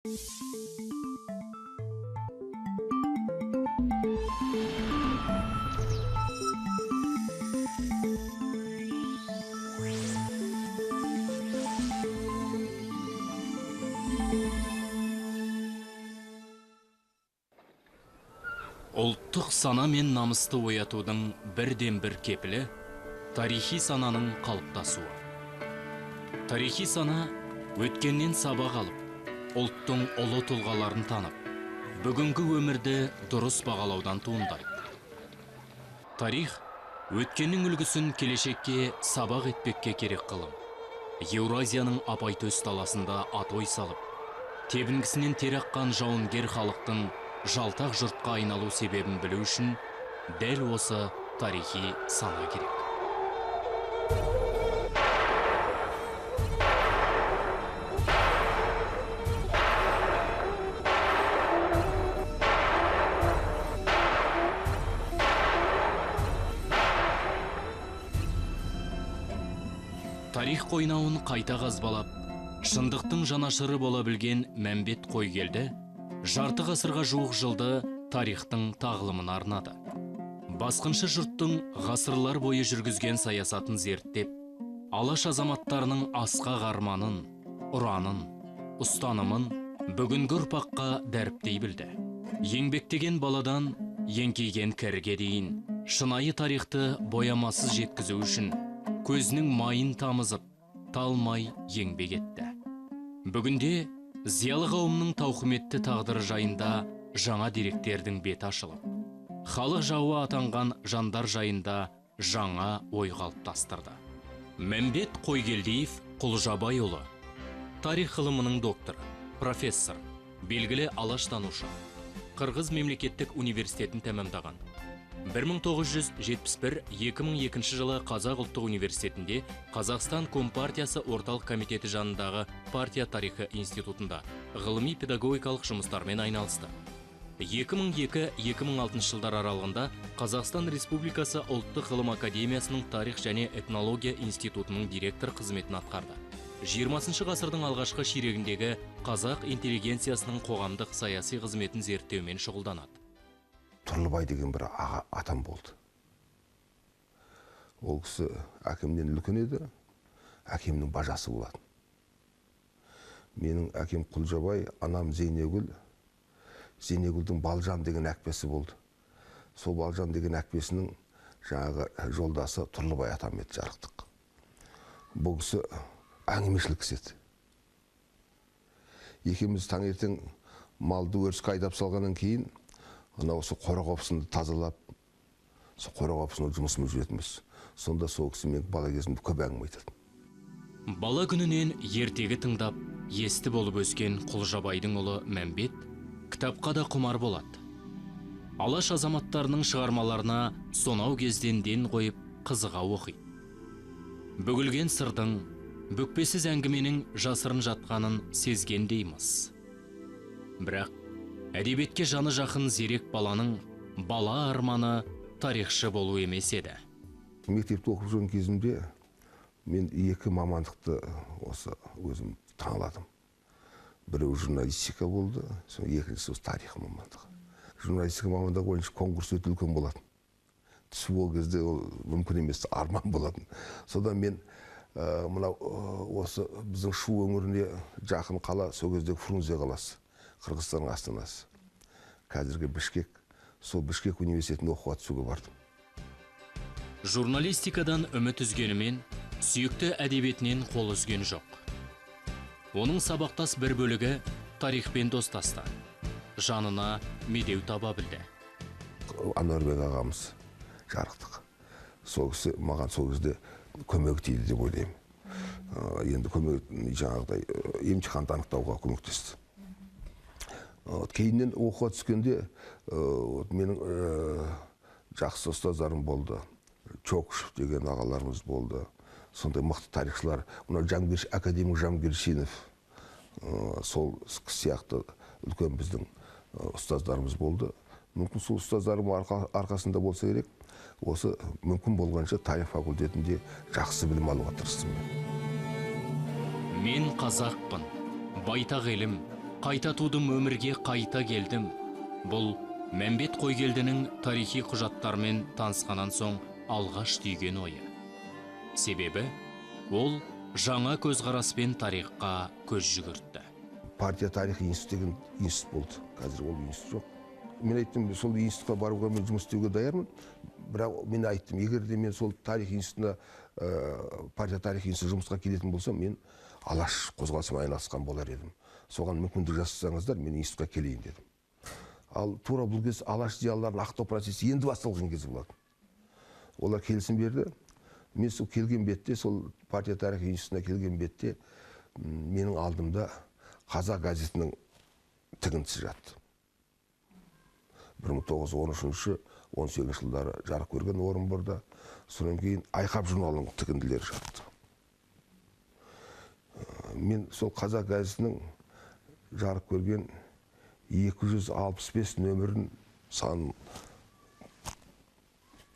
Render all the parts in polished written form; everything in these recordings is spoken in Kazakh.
Ұлттық сана мен намысты оятудың бірден-бір кепілі тарихи сананың қалыптасуы. Тарихи сана өткеннен сабақ алып, ұлттың ұлы тұлғаларын танып, бүгінгі өмірді дұрыс бағалаудан туындайды. Тарих өткеннің үлгісін келешекке сабақ етпекке керек қылым. Еуразияның апайтөс даласында атой салып, тебінгісінен тер аққан жауынгер халықтың жалтақ жұртқа айналу себебін білу үшін дәл осы тарихи сана керек. Тарих қойнауын қайта қазбалап, шындықтың жанашыры бола білген Мәмбет Қойгелді жарты ғасырға жуық жылды тарихтың тағылымына арнады. Басқыншы жұрттың ғасырлар бойы жүргізген саясатын зерттеп, алаш азаматтарының асқақ арманын, ұранын, ұстанымын бүгінгі ұрпаққа дәріптей білді. Еңбектеген баладан еңкейген кәріге дейін шынайы тарихты боямасыз жеткізу үшін көзінің майын тамызып, талмай еңбек етті. Бүгінде зиялы қауымның тауқыметті тағдыры жайында жаңа деректердің беті ашылып, халық жауы атанған жандар жайында жаңа ой қалыптастырды. Мәмбет Қойгелдиев Құлжабайұлы, тарих ғылымының докторы, профессор, белгілі алаштанушы, Қырғыз мемлекеттік университетін тәмамдаған. 1971-2002 жылы Қазақ ұлттық университетінде Қазақстан Компартиясы Орталық комитеті жанындағы партия тарихы институтында ғылыми педагогикалық жұмыстармен айналысты. 2002-2006 жылдар аралығында Қазақстан Республикасы Ұлттық ғылым академиясының тарих және этнология институтының директор қызметін атқарды. 20 ғасырдың алғашқы ширегіндегі қазақ интеллигенциясының қоғамдық саяси қызметін зерттеумен шұғылданады. Тұрлыбай деген бір аға атам болды. Ол кісі әкемнен үлкен еді, әкемнің бажасы болатын. Менің әкем Құлжабай, анам Зейнегүл. Зейнегүлдің Балжан деген әкпесі болды. Сол Балжан деген әкпесінің жаңағы жолдасы Тұрлыбай атам еді жарықтық. Бұл кісі әңгімешіл кісі еді. Екеуміз таңертең малды өріске айдап салғаннан кейін анау осы қора қопсыны тазалап, сол қора қопсының жұмысымен жүретінбіз. Сонда сол кісі мен бала кезімде көп әңгіме айтатын. Бала күнінен ертегі тыңдап, есті болып өскен Құлжабайдың ұлы Мәмбет кітапқа да құмар болады. Алаш азаматтарының шығармаларына сонау кезден ден қойып, қызыға оқиды. Бүгілген сырдың, бүкпесіз әңгіменің жасырын жатқанын сезгендейміз. Бірақ әдебиетке жаны жақын зерек баланың бала арманы тарихшы болу емес еді. Мектепте оқып жүрген кезімде мен екі мамандықты осы өзім таңладым. Біреуі журналистика болды, соң екіншісі осы тарих мамандығы. Журналистика мамандығы бойынша конкурс өте үлкен болатын. Түсу ол кезде ол мүмкін емес, арман болатын. Содан мен мынау осы біздің Шу өңіріне жақын қала, сол кездегі Фрунзе қаласы, Қырғызстанның астанасы. Қазіргі Бішкек, сол Бішкек университетіне оқуға түсуге бардым. Журналистикадан үміт үзгенімен, сүйікті әдебиетінен қол үзген жоқ. Оның сабақтас бір бөлігі тарихпен достасты. Жанына медеу таба білді. Ануарбек ағамыз жарықтық. Сол кісі маған сол кезде көмегі тиді деп ойлаймын. Енді көмек жаңағыдай емтиханды анықтауға көмектесті. Кейіннен оқуға түскенде менің жақсы ұстаздарым болды. Чокушев деген ағаларымыз болды. Сондай мықты тарихшылар, мынау академик Жамгершинов, сол сияқты үлкен біздің ұстаздарымыз болды. Мүмкін сол ұстаздарым арқасында болса керек, осы мүмкін болғанша тарих факультетінде жақсы білім алуға тырыстым. Мен қазақпын, байтақ елім, Қайта тудым, өмірге қайта келдім. Бұл Мәмбет Қойгелдінің тарихи құжаттармен танысқаннан соң алғаш түйген ойы. Себебі ол жаңа көзқараспен тарихқа көз жүгіртті. Партия тарихи институт деген институт болды. Қазір ол институт жоқ. Мен айттым, сол институтқа баруға мен жұмыс істеуге даярмын. Бірақ мен айттым, егер де мен сол тарих институтына, партия тарихи институтына жұмысқа келетін болсам, мен Алаш қозғалысымен айналысқан болар едім. Соған мүмкіндік жасасаңыздар, мен институтқа келейін дедім. Ал тура бұл кез Алаш зиялыларын ақтау процесі енді басталған кез болатын. Олар келісім берді. Мен сол келген бетте, сол партия тарихи институтына келген бетте, менің алдымда Қазақ газетінің тігіндісі жатты. 1913-18 жылдары жарық көрген Орынборда. Содан кейін Айқап журналының тігінділері жатты. Мен сол Қазақ газетінің жарық көрген 265 нөмірін санын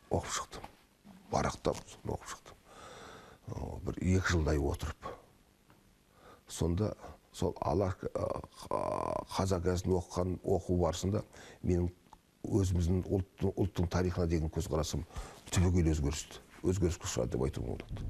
оқып шықтым. Барақтап оқып шықтым. Бір 2 жылдай отырып. Сонда сол Қазақ газетін оқу барысында менің өзіміздің ұлттың тарихына деген көзқарасым түбегейлі өзгеріске ұшырады деп айтуға болады.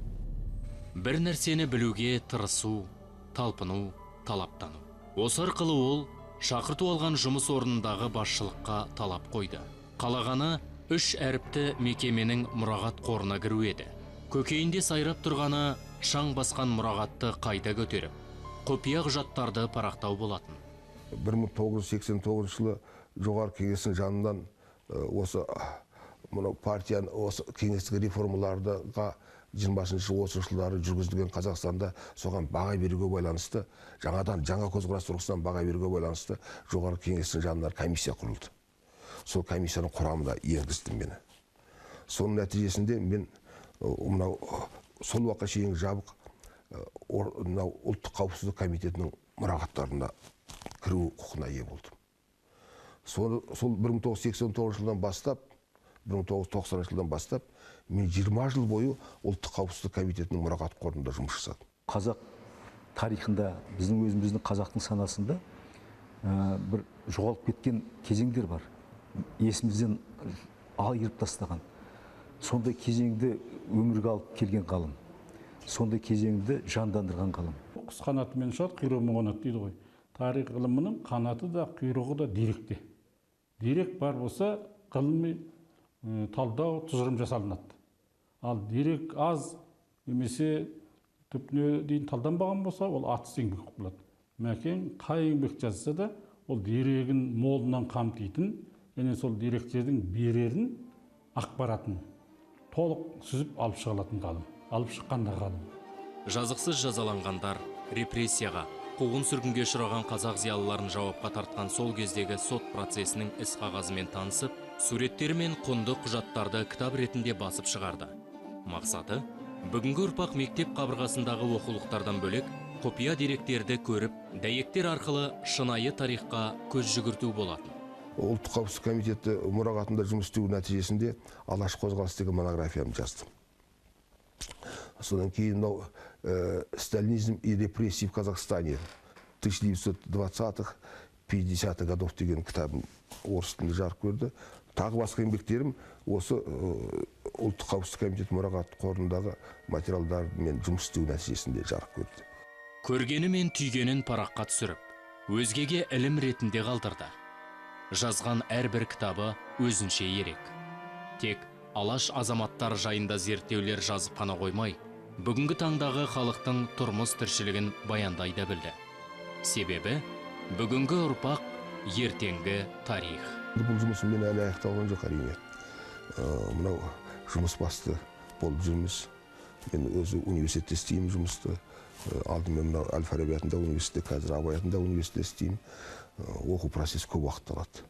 Бір нәрсені білуге тырысу, талпыну, талаптану. Осы арқылы ол шақырту алған жұмыс орнындағы басшылыққа талап қойды. Қалағаны 3 әріпті мекеменің мұрағат қорына кіру еді. Көкейінде сайрап тұрғаны шаң басқан мұрағатты қайта көтеріп, құпия құжаттарды парақтау болатын. 1989 жылы Жоғарғы кеңестің жанынан осы мынау партияның осы кеңестік реформаларға 20-30 жылдары жүргізілген Қазақстанда соған баға беруге байланысты, жаңадан жаңа көзқарас тұрғысынан баға беруге байланысты Жоғарғы кеңестің жанынан комиссия құрылды. Сол комиссияның құрамына енгіздім мені. Соның нәтижесінде мен мынау сол уақытқа шейін жабық мынау ұлттық қауіпсіздік комитетінің мұрағаттарына кіру құқығына ие болдым. Сол 1989 жылдан бастап, 1990 жылдан бастап, мен 20 жыл бойы ұлттық қауіпсіздік комитетінің мұрағат қорында жұмыс жасадым. Қазақ тарихында, біздің өзіміздің қазақтың санасында бір жоғалып кеткен кезеңдер бар. Есімізден айырып тастаған. Сондай кезеңді өмірге алып келген ғалым. Сондай кезеңді жандандырған ғалым. Құс қанатымен ұшады, құйрығымен қонады дейді ғой. Тарих ғылымының қанаты да, құйрығы да деректе. Дерек бар болса, ғылыми талдау, тұжырым жасалынады. Ал дерек аз немесе түбіне дейін талданбаған болса, ол атыс еңбек болады. Мәкең қай еңбек жазса да, ол дерегін молынан қамтитын, және сол деректердің берерін, ақпаратын толық сүзіп алып шыға алатын ғалым, алып шыққан да ғалым. Жазықсыз жазаланғандар репрессияға, қуғын-сүргінге ұшыраған қазақ зиялыларын жауапқа тартқан сол кездегі сот процесінің іс қағазымен танысып, суреттері мен құнды құжаттарды кітап ретінде басып шығарды. Мақсаты, бүгінгі ұрпақ мектеп қабырғасындағы оқулықтардан бөлек, құпия деректерді көріп, дәйектер арқылы шынайы тарихқа көз жүгірту болатын. Ұлттық қауіпсіздік комитеті мұрағатында жұмыс істеу нәтижесінде Алаш қозғалысы деген монографиямды жаздым. Содан кейін мынау «Сталинизм и репрессии в Казахстане» 1920-х, 50-х годов деген кітабым орыс тілінде жарық көрді. Тағы басқа еңбектерім осы ұлттық қауіпсіздік комитеті мұрағат қорындағы материалдармен жұмыс істеу нәтижесінде жарық көрді. Көргені мен түйгенін параққа түсіріп, өзгеге ілім ретінде қалдырды. Жазған әрбір кітабы өзінше ерек. Тек Алаш азаматтар жайында зерттеулер жазып қана қоймай, бүгінгі таңдағы халықтың тұрмыс тіршілігін баяндай да білді. Себебі бүгінгі ұрпақ ертеңгі тарих. Бұл жұмысым мен әлі аяқталған жоқ әрине. Мынау жұмыс басты болып жүрміз. Мен өзі университетте істеймін жұмысты. Алдымен мынау Әл-Фараби атындағы университетте, қазір Абай атындағы университетте істеймін. Оқу процесі көп уақыт алады.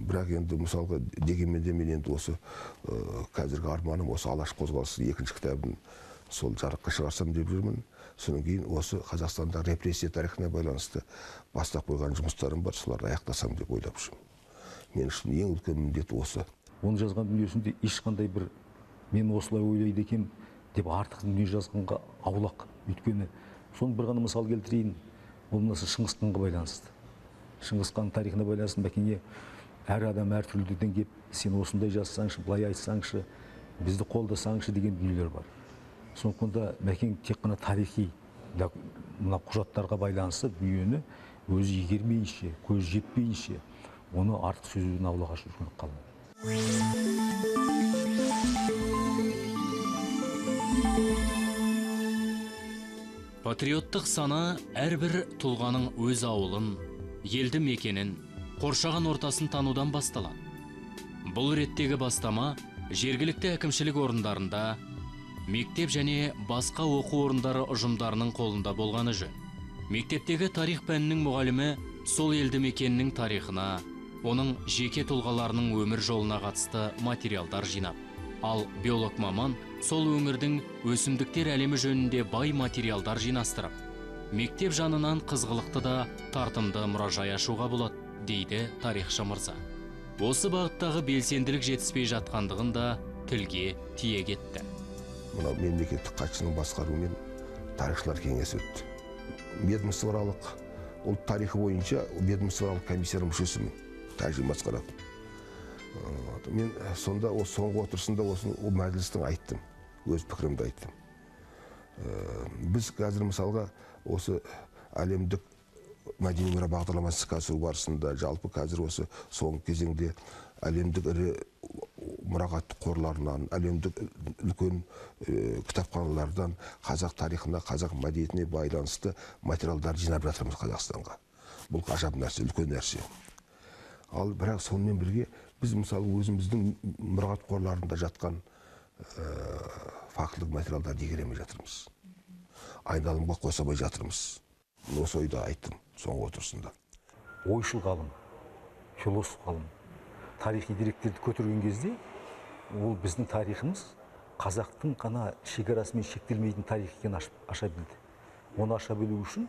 Бірақ енді мысалға дегенмен де мен енді осы қазіргі арманым осы Алаш қозғалысы екінші кітабын сол жарыққа шығарсам деп жүрмін. Содан кейін осы Қазақстанда репрессия тарихына байланысты бастап қойған жұмыстарым бар, соларды аяқтасам деп ойлап жүрмін. Мен үшін ең үлкен міндет осы. Оны жазған дүниесінде ешқандай бір мен осылай ойлайды екенмін деп артық дүние жазғанға аулақ. Өйткені соны бір ғана мысал келтірейін. Ол мынасы Шыңғыс ханға байланысты. Шыңғыс ханның тарихына байланысты Мәкеңе әр адам әртүрліден келіп, сен осындай жазсаңшы, былай айтсаңшы, бізді қолдасаңшы деген дүниелер бар. Сондықтан да Мәкең тек қана тарихи мына құжаттарға байланысты дүниені өзі игермейінше, көзі жетпейінше, оны артық сөзден аулақ ашып жүрген қалам. Патриоттық сана әрбір тұлғаның өз ауылын, елді мекенін, қоршаған ортасын танудан басталады. Бұл реттегі бастама жергілікті әкімшілік орындарында, мектеп және басқа оқу орындары ұжымдарының қолында болғаны жөн. Мектептегі тарих пәнінің мұғалімі сол елді мекеннің тарихына, оның жеке тұлғаларының өмір жолына қатысты материалдар жинап, ал биолог маман сол өңірдің өсімдіктер әлемі жөнінде бай материалдар жинастырып, мектеп жанынан қызғылықты да тартымды мұражай ашуға болады, дейді тарихшы мырза. Осы бағыттағы белсенділік жетіспей жатқандығын да тілге тиек етті. Мынау мемлекеттік хатшының басқаруымен тарихшылар кеңесі өтті. Ведомствоаралық ұлт тарихы бойынша ведомствоаралық комиссияның мүшесімін, тәжірибе басқаратын. Мен сонда соңғы отырысында осы мәжілістің айттым, өз пікірімді айттым. Біз қазір мысалға осы әлемдік мәдени мұра бағдарламасы іске асыру барысында, жалпы қазір осы соңғы кезеңде әлемдік ірі мұрағаттық қорларынан, әлемдік үлкен кітапханалардан қазақ тарихына, қазақ мәдениетіне байланысты материалдар жинап жатырмыз Қазақстанға. Бұл ғажап нәрсе, үлкен нәрсе. Ал бірақ сонымен бірге біз мысалы өзіміздің мұрағат қорларында жатқан фактілік материалдарды игере жатырмыз. Айналымға қоса алмай жатырмыз. Осы ойды айттым соңғы отырысында. Ойшыл ғалым, философ ғалым тарихи деректерді көтерген кезде, ол біздің тарихымыз қазақтың қана шекарасымен шектелмейтін тарих екенін аша білді. Оны аша білу үшін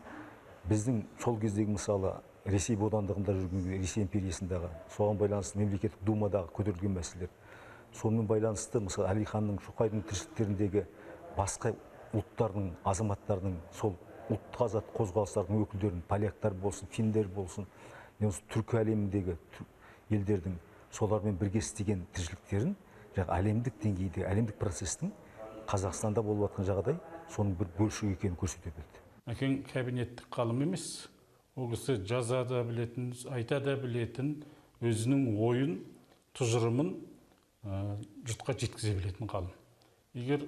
біздің сол кездегі мысалы Ресей бодандығында жүрген Ресей империясындағы, соған байланысты мемлекеттік думадағы көтерілген мәселелер, сонымен байланысты мысалы Әлиханның, Шоқайдың тіршіліктеріндегі басқа ұлттардың, азаматтардың, сол ұлттық азат қозғалыстардың өкілдерін, поляктар болсын, финдер болсын, түркі әлеміндегі елдердің солармен бірге істеген тіршіліктерін, жаңағы әлемдік деңгейде, әлемдік процестің Қазақстанда болып жатқан жағдай соның бір бөлшегі екенін көрсете білді. Мәкең кабинеттік ғалым емес, ол кісі жаза да білетін, айта да білетін, өзінің ойын, тұжырымын жұртқа жеткізе білетін ғалым. Егер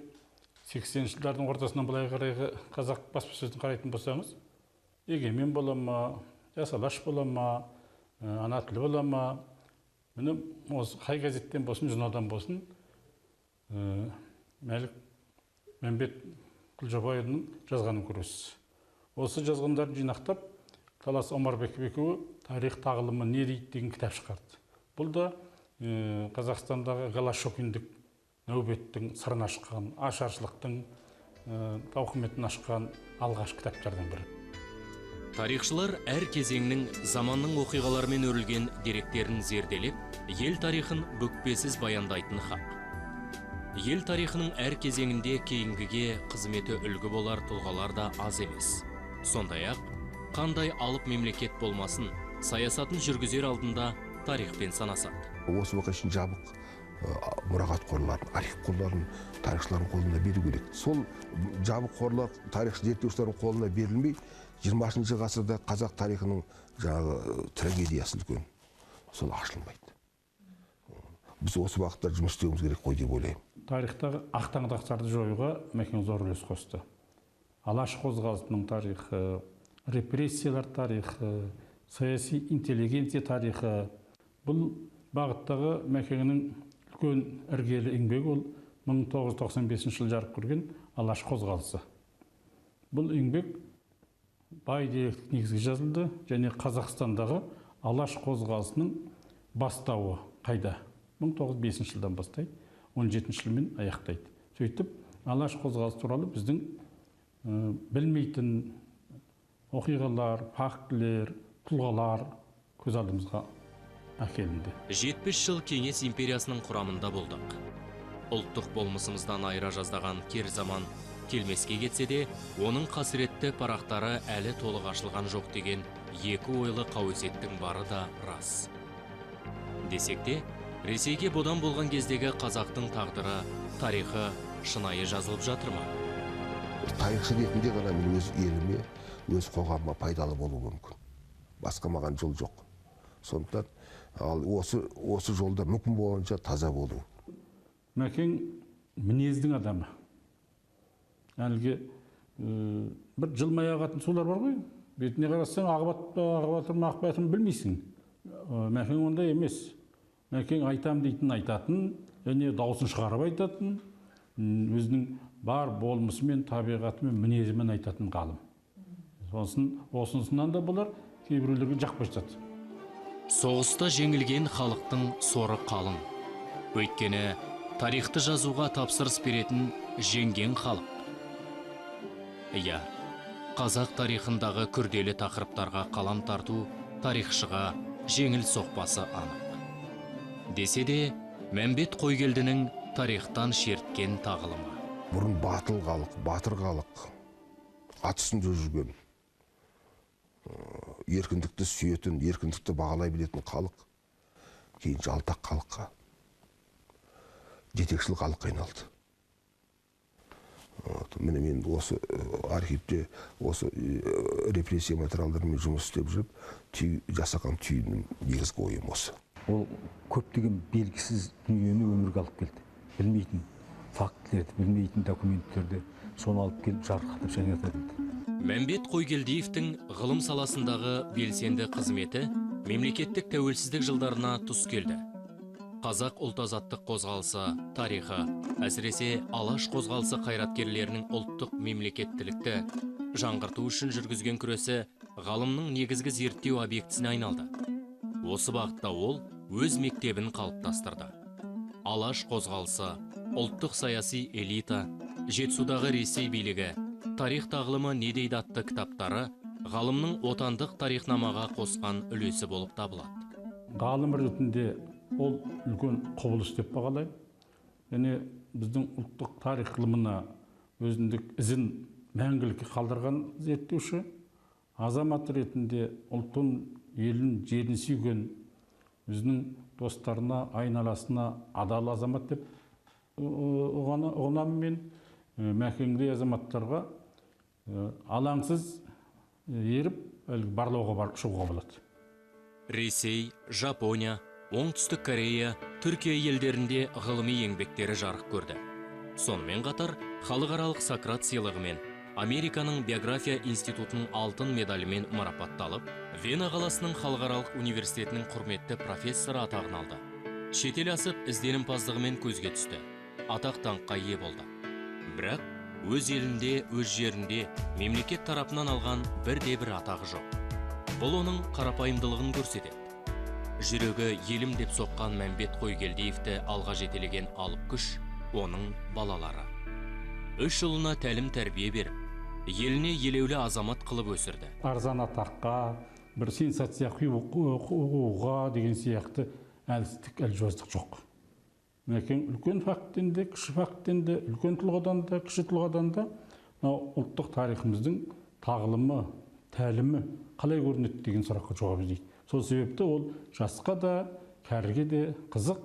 80-ші жылдардың ортасынан былай қарайғы қазақ баспасөзін қарайтын болсаңыз, Егемен бола ма, Жас Алаш бола ма, Ана тілі бола ма, міне осы қай газеттен болсын, журналдан болсын, Мәлік Мәмбет Құлжабайұлының жазғанын көресіз. Осы жазғандарын жинақтап, Талас Омарбеков екеуі тарих тағылымы не дейді деген кітап шығарды. Бұл да Қазақстандағы Голощёкиндік нәубеттің сырын ашқан, ашаршылықтың тауқыметін ашқан алғашқы кітаптардың бірі. Тарихшылар әр кезеңнің заманның оқиғаларымен өрілген деректерін зерделеп, ел тарихын бүкпесіз баяндайтын хақ. Ел тарихының әр кезеңінде кейінгіге қызметі үлгі болар тұлғалар да аз емес. Сондай-ақ, қандай алып мемлекет болмасын, саясатын жүргізер алдында тарихпен санасады. Осы уақыт үшін жабық мұрағат қорларын, архив қорларын тарихшылардың қолына беру керек. Сол жабық қорлар тарихшы зерттеушілердің қолына берілмей, 20-шы ғасырда қазақ тарихының жаңағы трагедиясы үлкен, сол ашылмайды. Біз осы уақытта жұмыс істеуіміз керек қой деп ойлаймын. Тарихтағы ақтаңдақтарды жоюға Мәкең зор үлес қосты. Алаш қозғалысының тарихы, репрессиялар тарихы, саяси интеллигенция тарихы. Бұл бағыттағы Мәкеңнің үлкен іргелі еңбегі ол 1995 жылы жарық көрген Алаш қозғалысы. Бұл еңбек бай деректік негізге жазылды және Қазақстандағы Алаш қозғалысының бастауы қайда? 1905 жылдан бастайды, 17 жылмен аяқтайды. Сөйтіп, Алаш қозғалысы туралы біздің білмейтін оқиғалар, фактілер, тұлғалар көз алдымызға әкелінді. 70 жыл Кеңес империясының құрамында болдық. Ұлттық болмысымыздан айыра жаздаған кер заман Келмеске кетсе де, оның қасіретті парақтары әлі толық ашылған жоқ деген екі ойлы қауесеттің бары да рас. Десек те, Ресейге бодан болған кездегі қазақтың тағдыры, тарихы шынайы жазылып жатыр ма? Тарихшы ретінде ғана мен өз еліме, өз қоғамыма пайдалы болуым мүмкін. Басқа маған жол жоқ. Сондықтан ал осы жолда мүмкін болғанша таза болу. Мәкең мінездің адамы. Әлгі бір жылмай ағатын сулар бар ғой. Бетіне қарасаң ағып жатыр ма, ақпай жатыр ма білмейсің. Мәкең ондай емес. Мәкең айтам дейтін айтатын, және дауысын шығарып айтатын, өзінің бар болмысымен, табиғатымен, мінезімен айтатын ғалым. Сосын осынысынан да бұлар кейбіреулерге жақпай жатады. Соғыста жеңілген халықтың соры қалың. Өйткені тарихты жазуға тапсырыс беретін жеңген халық. Иә, қазақ тарихындағы күрделі тақырыптарға қалам тарту тарихшыға жеңіл соқпасы анық. Десе де, Мәмбет Қойгелдінің тарихтан шерткен тағылымы. Бұрын батыл халық, батыр халық, ат үстінде жүрген, еркіндікті сүйетін, еркіндікті бағалай білетін халық, кейін жалтақ халыққа, жетекшіл халыққа айналды. Міне мен осы архивте, осы репрессия материалдарымен жұмыс істеп жүріп, жасаған түйіннің негізгі ойым осы. Ол көптеген белгісіз дүниені өмірге алып келді. Білмейтін фактілерді, білмейтін документтерді соны алып келіп жарқатып жайната білді. Мәмбет Қойгелдиевтің ғылым саласындағы белсенді қызметі мемлекеттік тәуелсіздік жылдарына тұс келді. Қазақ ұлт азаттық қозғалысы тарихы, әсіресе Алаш қозғалысы қайраткерлерінің ұлттық мемлекеттілікті жаңғырту үшін жүргізген күресі ғалымның негізгі зерттеу объектісіне айналды. Осы бағытта ол өз мектебін қалыптастырды. Алаш қозғалысы, ұлттық саяси элита, Жетісудағы Ресей билігі, тарих тағылымы не дейді атты кітаптары ғалымның отандық тарихнамаға қосқан үлесі болып табылады. Ғалым ретінде ол үлкен құбылыс деп бағалаймын. Және біздің ұлттық тарих ғылымына өзіндік ізін мәңгілікке қалдырған зерттеуші, азамат ретінде ұлтын, елін, жерін сүйген, өзінің достарына, айналасына адал азамат деп ұғынамын мен. Мәкеңдей азаматтарға алаңсыз еріп, барлауға барып шығуға болады. Ресей, Жапония, Оңтүстік Корея, Түркия елдерінде ғылыми еңбектері жарық көрді. Сонымен қатар, халықаралық Сократ сыйлығымен, Американың биография институтының алтын медалімен марапатталып, Вена қаласының халықаралық университетінің құрметті профессоры атағын алды. Шетел асып ізденімпаздығымен көзге түсті, атақ даңққа ие болды. Бірақ өз елінде, өз жерінде мемлекет тарапынан алған бірде-бір атағы жоқ. Бұл оның қарапайымдылығын көрсетеді. Жүрегі елім деп соққан Мәмбет Қойгелдиевті алға жетелеген алып күш оның балалары. Үш ұлына тәлім тәрбие беріп, еліне елеулі азамат қылып өсірді. Арзан атаққа, бір сенсация қууға деген сияқты әлсіздік, әлжуаздық жоқ. Мәкең үлкен факттен де, кіші факттен де, үлкен тұлғадан да, кіші тұлғадан да ұлттық тарихымыздың тағылымы, тәлімі қалай көрінеді деген сұраққа жауап іздейді. Сол себепті ол жасқа да, кәріге де қызық,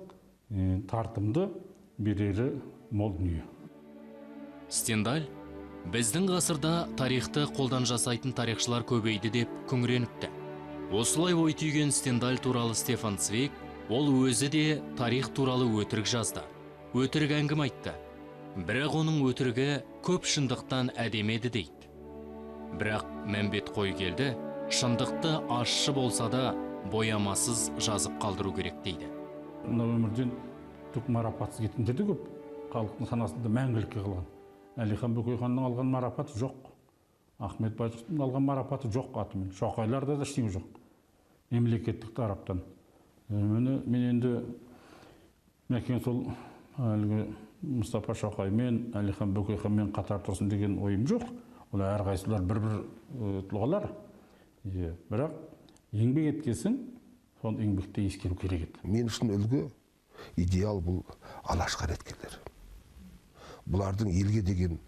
тартымды, берері мол дүние. Стендаль біздің ғасырда тарихты қолдан жасайтын тарихшылар көбейді деп күңіреніпті. Осылай ой түйген Стендаль туралы Стефан Цвейг, ол өзі де тарих туралы өтірік жазды, өтірік әңгіме айтты. Бірақ оның өтірігі көп шындықтан әдемі еді дейді. Бірақ Мәмбет Қойгелді шындықты ащы болса да боямасыз жазып қалдыру керек дейді. Мына өмірден түк марапатсыз кеткендер де көп. Халықтың санасында мәңгілікке қалған. Әлихан Бөкейханның алған марапаты жоқ. Ахмет Байтұрсыновтың алған марапаты жоқ атымен. Шоқайларда да ештеңе жоқ. Мемлекеттік тараптан. Міне мен енді Мәкең сол әлгі Мұстафа Шоқаймен, Әлихан Бөкейханмен қатар тұрсын деген ойым жоқ. Ол әрқайсылар бір-бір тұлғалар. Бірақ еңбек еткесін, сол еңбекті ескеру керек еді. Мен үшін үлгі, идеал бұл Алаш қайраткерлері. Бұлардың елге деген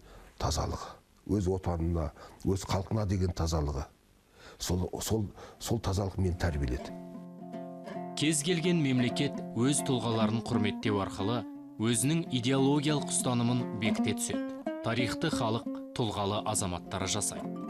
тазалығы, өз отанына, өз халқына деген тазалығы. Сол тазалық мені тәрбиеледі. Кез келген мемлекет өз тұлғаларын құрметтеу арқылы өзінің идеологиялық ұстанымын бекіте түседі. Тарихты халық тұлғалы азаматтары жасайды.